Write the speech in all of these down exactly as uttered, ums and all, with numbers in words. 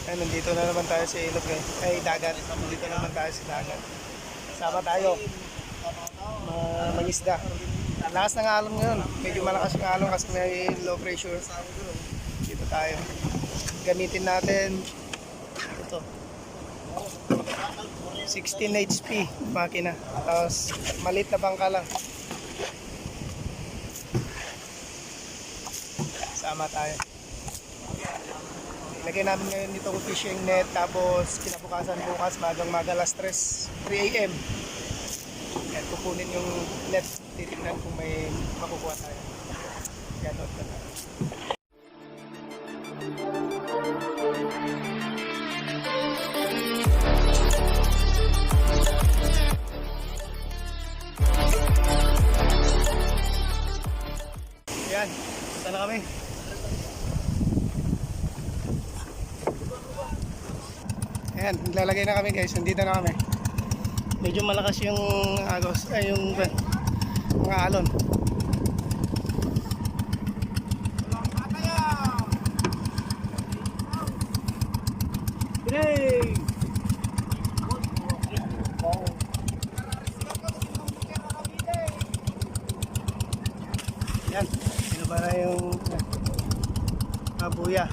Ayan, nandito na naman tayo sa ilog, eh. Ay, dagat. Nandito naman tayo sa dagat. Sama tayo. Ma- mangisda. Lakas ng alon ngayon. Medyo malakas yung alon kasi may low pressure. Dito tayo. Gamitin natin ito. Sixteen H P makina. Tapos, maliit na bangka lang. Sama tayo. Ilagay namin ngayon itong fishing net, tapos kinabukasan bukas, magang maga, alas tres, three a m. Yan, kukunin yung net, titignan kung may makukuha tayo. Yan, note na tayo. Ayan, punta na kami. Ayan, naglalagay na kami, guys. Nandito na kami. Medyo malakas yung agos, ay, yung mga alon. Hey! Yan. Sino ba na yung, yan, kabuya?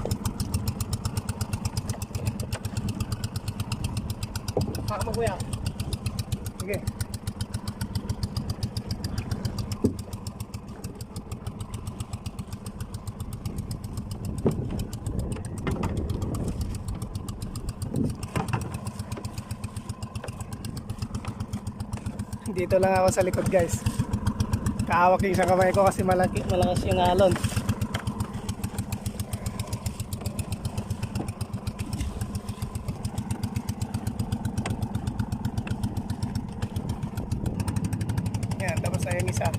Saka mo, kuya. Sige. Dito lang ako sa likod, guys. Kahawak yung isang kamay ko kasi malaki, malakas yung alon. Yan, tapos na yung isa.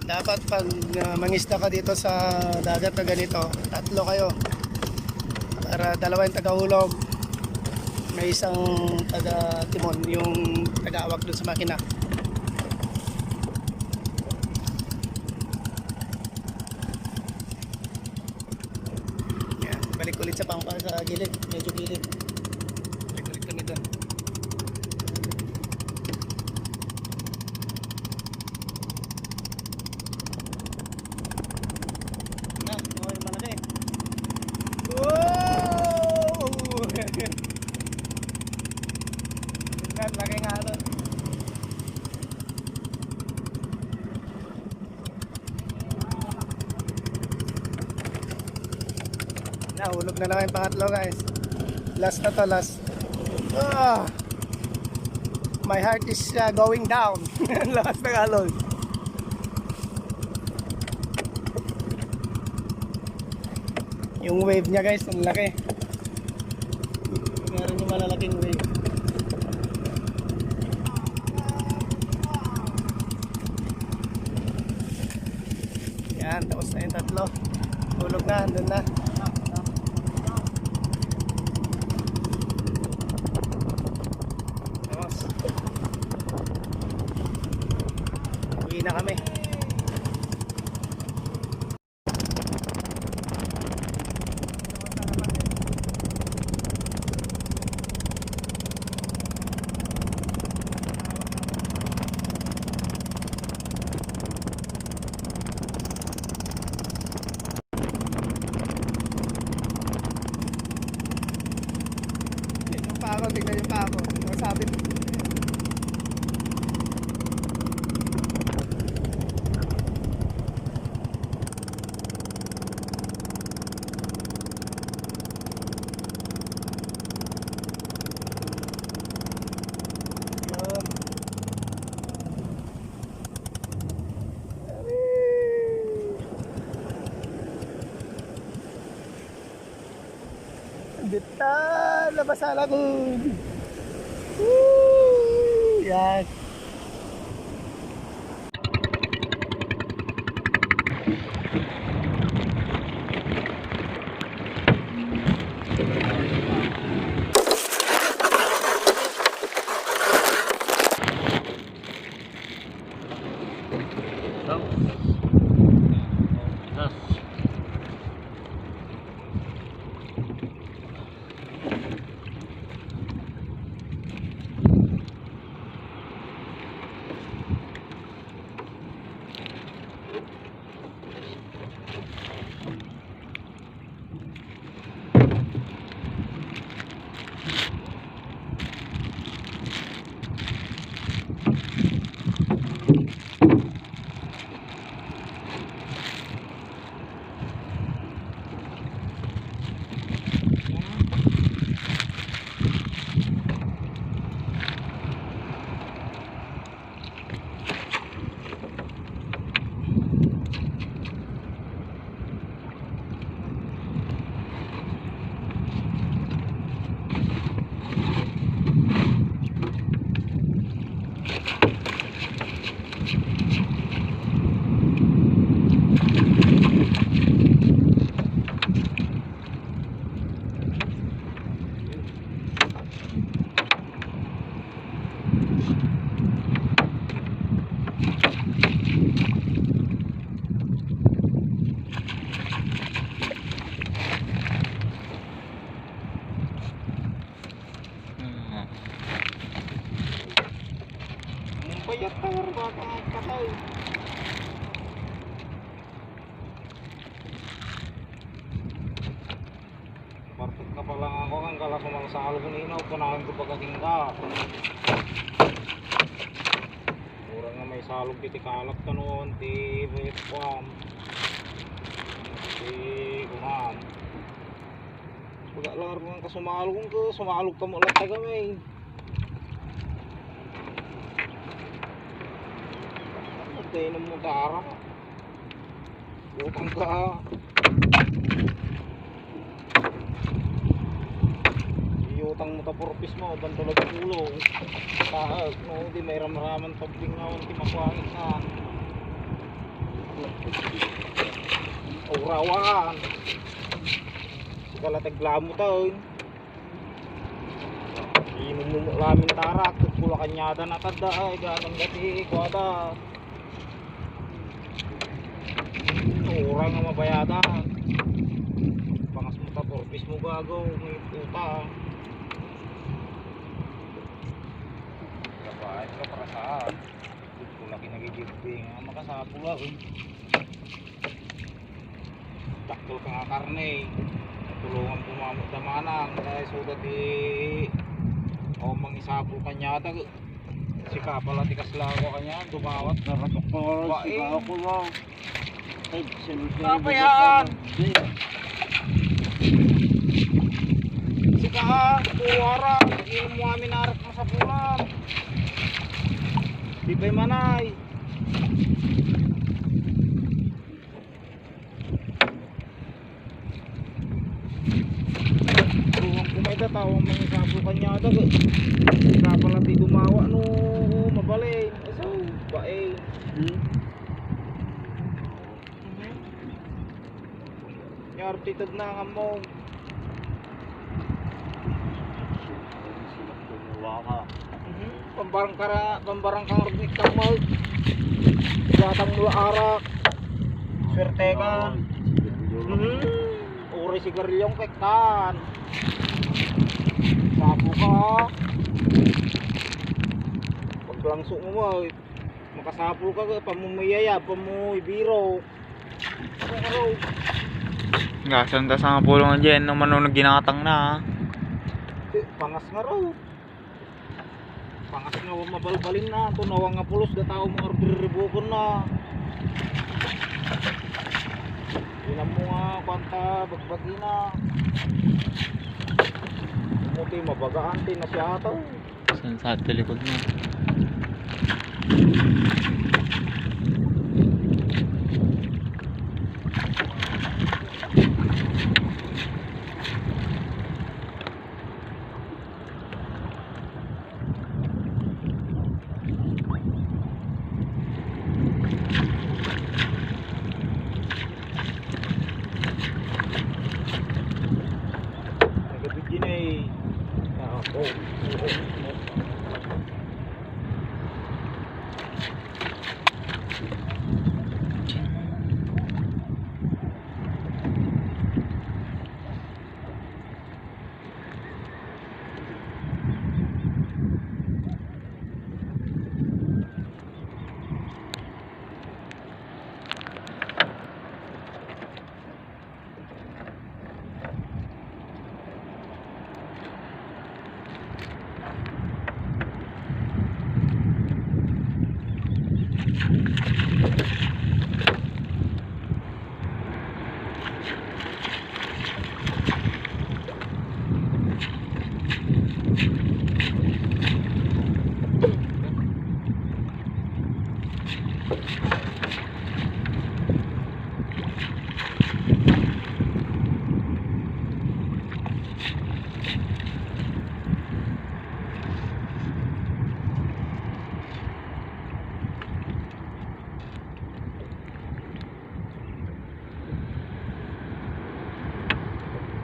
Dapat pag, ah, mangisda ka dito sa dagat na ganito, tatlo kayo. Para dalawa yung tagahulog, may isang taga-timon, yung tagaawak dun sa makina. Yan, balik ulit sa pangpa-, sa gilid, medyo gilid. Balik ulit kami doon. Na, okay, malaki. Wow! Yan, laki nga doon. Nahulog na naman yung pangatlo, guys. Last na to, last. Ah! My heart is, uh, going down. Lakas ng alon. Yung wave niya, guys, ang laki. Meron yung malalaking wave. Yan, tapos na yung tatlo. Tulog na, andun na. Tapos, uwi na kami. Tignan yung pa ako, tignan yung pa ako. Masabit. Dita, labas ala ko. Woo! Yan. Ang payat na nga rin, baka patay. Partek na pala nga ako, ang kala ko mangsalog ni Ino, kunain ko pagkakingka. Mura nga may salog iti kalat kanon, ti kuan. Ti kuan. Pagka lang nga sumalog ko, sumalog ka mo lang taga may. Pagkainom mo tara. Utang ka. Iutang mo ta purpose mo, bantulag ulo. Taag, no, di may ramraman pagpingawan ti makuangit na. Urawan. Sigala taglamutan. Imumumuk lamin tarak, ket pula kaniada na kadda, ay, gatang dati, kuada. Uray nga mabayadan. Pangas mo ta, purpose mo gago, may puta. Kapain ka para saan? Pula kinagigibing, ah, makasapul, ah, eh. Dakkel ka nga karne. Tulungan ko mamut da manang, kay suda ti, o, mangisapul kaniada. Sika pala ti kasla ko kaniada, dumawat. Naratok ko, baing. Sika ako, no? Ay, sinunod ko. Papayan! Sika, kuwara, inom mo amin arak masapulan. Di pa'y manay. Ruwang kumay da, tawang mangisapul kaniada, eh. Kapala ti dumawa, no, mabalin. Aso, bae. Hmm? Mhm. Nyar, titid na nga mo. Wala ka. Mhm. Pambarang kara, pambarang kang rugnik kang mag. Gatang mula arak. Swerte ka. Mhm. Uray sigarilyong kektan. Sapo ka. Paglangso mo, mag-, makasapul ka, pamumiyaya, pamumibiro. Gasanda sa nga pulong dyan, no, manunod ginatang na, ah. Pangas nga raw. Pangas nga mabalbalin na. Ito, nawang nga pulos, da tao mo, agriribukon na. Inan mo nga, kwanta, bagbagi na. Umuti, mabagaan, ti na siya ata. Saan sa likod mo?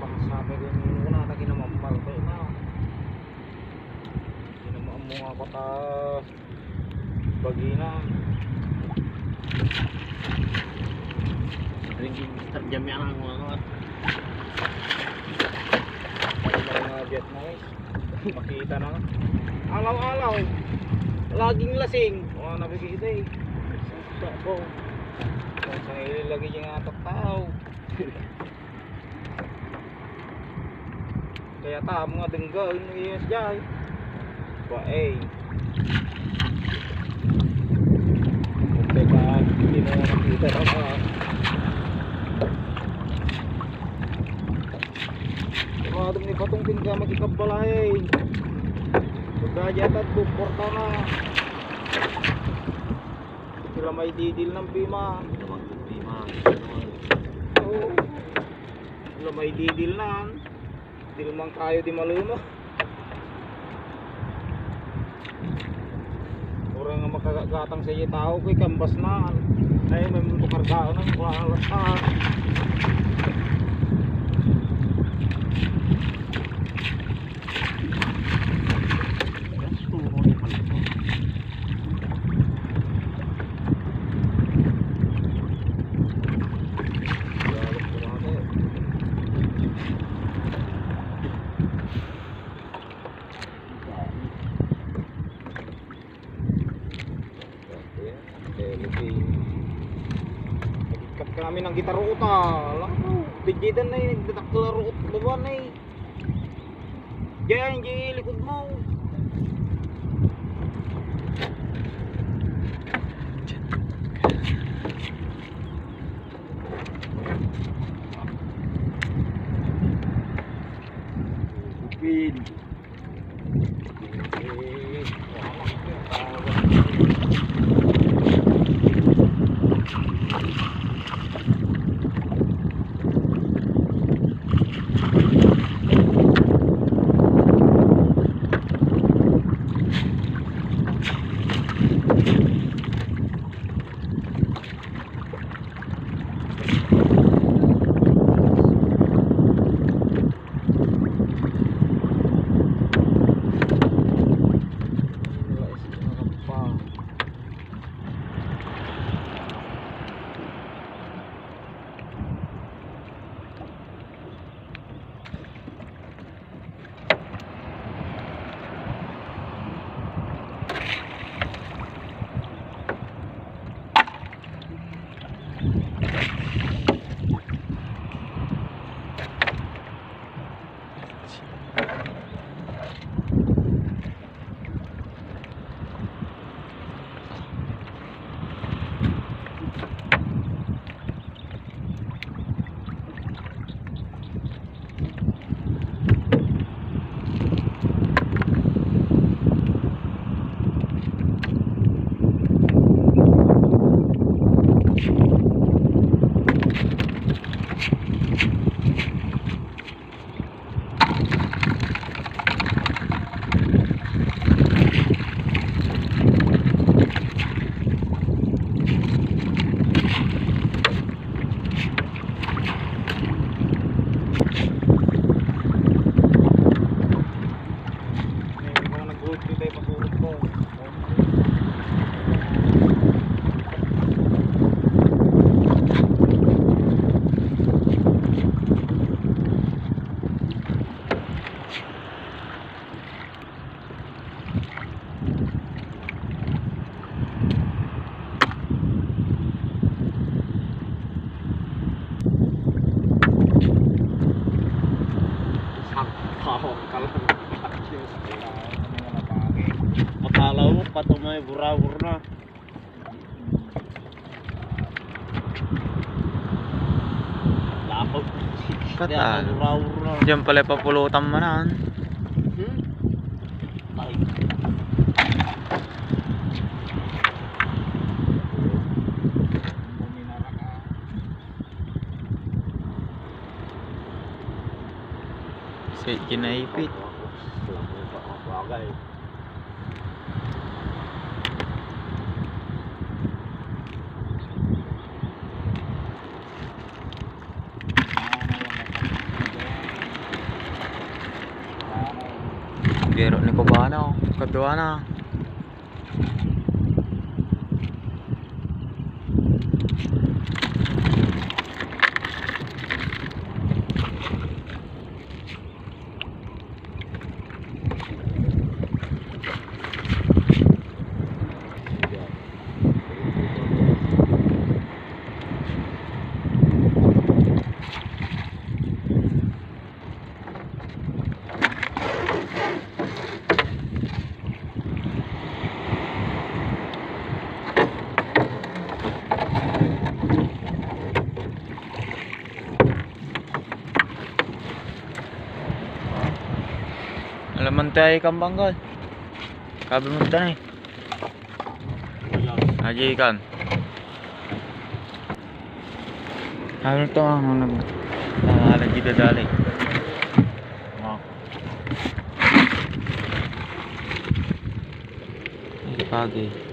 Pangsabi ko yung una, na kinamammal ko na. Kinamammo nga ako ta bagina. Drinking start jam yan ang mga, mga Vietnamese. Makita na. Alaw-alaw. Laging lasing. Wala nakikita eh. Sa ko. Sa ngilin lagi yung atat tao. Kaya ta, mga dengga, yung iyas dyan. Ba eh. Teka, hindi mo nakita na ba? Mga dengga patong tingga makikabbalay. Pagkajatad, buporta na. Sila may didil ng pima. Sila may pima. Oo. Sila may didil na. Di naman kayo di maluno. Orang nga makagatang sa iya tao, kay kambas na. Ay, may mundo kargaan ng wala na. Kat kami ng gitaro uta. Alam mo, dididan na yung nagdadakkel a ruot. Bawa na eh. Diyan, diyan, likod mo. Pin. Pawang ka lang. Matalaw pa to may burabur na. Lapag. Kata. Burabur na. Diyan pala papulutan manan. Hmm? Ay. Sa kinaipit. Biyero ni Cubano, kadua na. Alam man tayo kambanggal. Kabi mo tayo. Aji ikan. Ano to ang nag-, ah, lagi dadali. Wow. Ay, pagi.